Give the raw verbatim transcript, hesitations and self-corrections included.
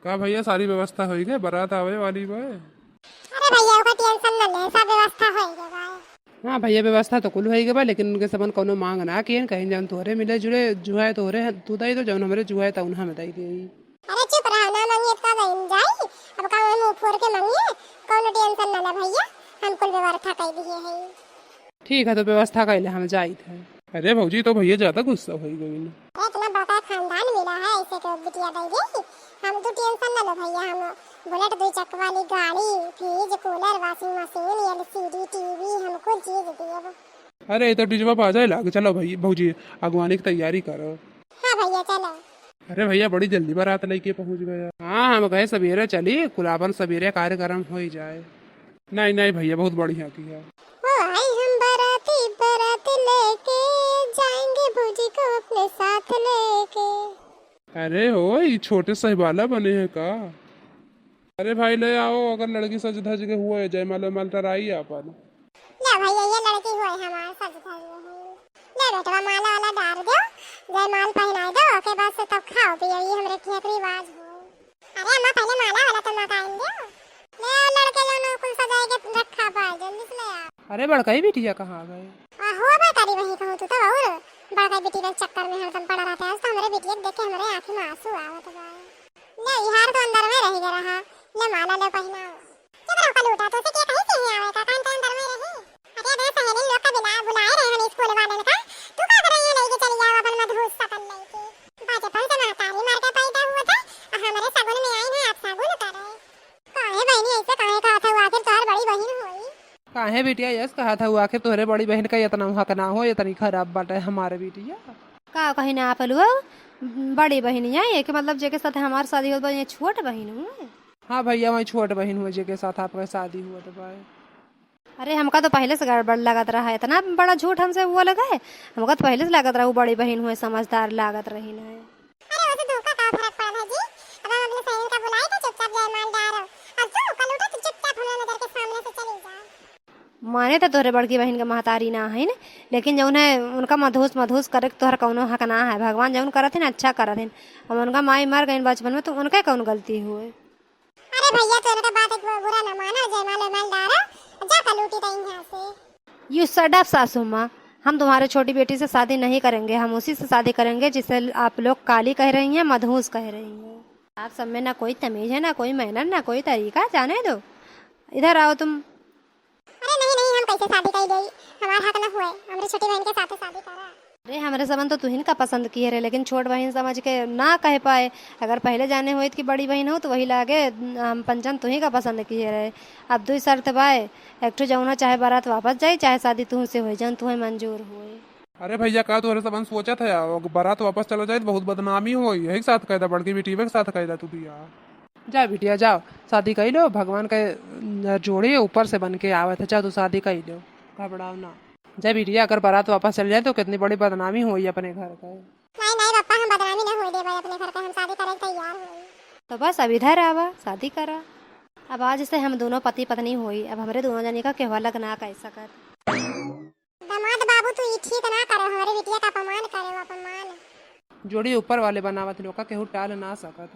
का भइया, सारी व्यवस्था होइ गए, बारात आवे वाली बा? अरे भइया, ओकर tension न ले, सब व्यवस्था होइ गए बा। हाँ भइया, व्यवस्था तो कुल होइ गए बा, लेकिन उनके सबन कौनो मांग ना कियन, कहीं जौन तोहरे मिले जुले जुहाए तोहरे तू दई दो, जौन हमरे जुहाए तौन हम दई दे। अरे चुप रहा, ना मांगिए तो का बन जाई, अब का मुंह फोड़ के मांगिए, कौनो tension न ले भइया, हम कुल व्यवस्था कई दिए है। ठीक है, तो व्यवस्था कइले हम जाइत है। अरे भौजी, तो भइया ज्यादा गुस्सा होइ गइन। अरे इतना बड़का खानदान मिला है, ऐसे तो बिटिया दे दी। हम तो tension न लो भइया, हम bullet दुई चक्का वाली गाड़ी, fridge, cooler, washing machine, LCD TV, हम कुल चीज दिए। अरे, ये तो डीजवा बाजे लाग, चलो भाई, भौजी, अगवानी की तैयारी करो। हाँ भइया, चलो। अरे भइया, बड़ी जल्दी बारात लइके पहुँच गया। हाँ, हम कहे सबेरे चली, कुल आपन सबेरे कार्यक्रम होइ जाए। नहीं, नहीं भइया, बहुत बढ़िया किया। ओ आई हम बाराती, बारात लेके जाएंगे भौजी को अपने साथ लेके। अरे हो, ई छोटे साहिबाला बने हैं का? अरे भाई, ले आओ, अगर लड़की सज धज के हुए, जयमाल वयमाल टराई आपन। ले भइया, ये लड़की हुए हमार सज धज के हुए। ले बेटवा, माला वाला डार दो, जयमाल पहनाए दो, ओके बाद से तब खाओ पियो, ये हमरे ठेठ रिवाज हुए। अरे अम्मा, पहले माला वाला तो मगाइन दो। ले आओ लड़के, जौन कुल सजाए के रखा बा, जल्दी से ले आओ। अरे बड़का ही बिटिया कहाँ गए? आ, होबे करी वही कहूँ, तू तो और बड़का बिटिया के चक्कर में हरदम पड़ा रहता है। आज तो हमरे बिटिया के देख के हमरे आँखी में आंसू आवत बा। ले, ई हार तो अंदर में रहि गया रहा। ले माला ले पहिनाओ। चुप रहो कलूटा, तोसे के कहीं से ही आवे का, कान के अंदर में रही। अरे बे, सहेली लोग का बिला-, बुलाए रहे हम स्कूल वाले का। तू का करे ये लेके चली जाओ अपन मधुस सकल लेके। बचपन से महतारी मार के पैदा हुआ था, और हमारे सगुन में आई है, आप सगुन करे। काहे बहनी ऐसे काहे कहा था, वो आखिर तोहर बड़ी बहिन होई? काहे बिटिया यस कहा था, वो आखिर तोहरे बड़ी बहिन का इतना हक ना हो, इतनी खराब बाटे हमारे बिटिया। का कही ना आप लोग, बड़ी बहिन है, एक मतलब जेके साथ हमार शादी होत बा, ये छोट बहिन हुए। हाँ भइया, वही छोट बहिन हुए जेके साथ आपका शादी हुआ तो बा। अरे हमका तो पहले से गड़बड़ लागत रहा, इतना बड़ा झूठ हमसे बोल गए। हमका तो पहले से लागत रहा वो बड़ी बहिन हुए, समझदार लागत रही ना। अरे ओसे धोखा का फर्क पड़ल है जी? अब हम अपने सहेली का बुलाई तो चुपचाप जयमाल डारो। अब तू कलूटा, तू चुपचाप हमरा नजर के सामने से चली जा। माने तो तोहरे बड़की बहिन के महतारी ना है न, लेकिन जौन है उनका मधुस मधुस करे के तोहर कौनो हक ना है। भगवान जौन करत है ना अच्छा करत है। अब उनका माई मर गई बचपन में तो उनके कौन गलती हुए? अरे भइया, तू इनका बात एक बुरा ना मानो, जयमाल वयमाल डारो, जा कलूटी तो यहाँ से। You shut up सासू माँ, हम तुम्हारे छोटी बेटी से शादी नहीं करेंगे, हम उसी से शादी करेंगे जिसे आप लोग काली कह रही हैं, मधूस कह रही हैं। आप सब में ना कोई तमीज है, ना कोई मैनर, ना कोई तरीका, जाने दो। इधर आओ तुम। अरे नहीं, नहीं, हम कैसे शादी कर गई? हमार हक ना हुए, हमरे छोटी बहन के साथ शादी करा। अरे हमरे सबन तो तुहिन का पसंद किहे रहे, लेकिन छोट बहिन समझ के ना कह पाए। अगर पहले जाने होइत कि बड़ी बहिन हो तो वही लागे हम पंचन तुही का पसंद किहे रहे। अब दुई शर्त बाए, एक ठो जौना चाहे बारात वापस जाई, चाहे शादी तुहू से होई, जौन तुहे मंजूर होए। अरे भइया, का तोहरे सबन सोचत है, अगर बारात वापस चलो जाए तो बहुत बदनामी होई। यही के साथ कह दा, बड़की बिटिया के साथ कह दा तू बियाह। जा बिटिया जाओ, शादी कई लो, भगवान के जोड़ी ऊपर से बन के आवत है, जा तू शादी कई लो, घबराओ ना। जा बिटिया, अगर बारात वापस चल जाए तो कितनी बड़ी बदनामी होई अपने घर का। नहीं, नहीं पापा, हम बदनामी ना होए देबे अपने घर का, हम शादी करे के तैयार होई। तो बस अब इधर आवा, शादी करा। अब आज से हम दोनों पति पत्नी होई, अब हमरे दोनों जने का केहू अलग ना कह सकत। दामाद बाबू, तू ई ठीक ना करे, हमरे बिटिया का अपमान करे, अपमान। जोड़ी ऊपर वाले बनावत लोग का केहू टाल ना सकत।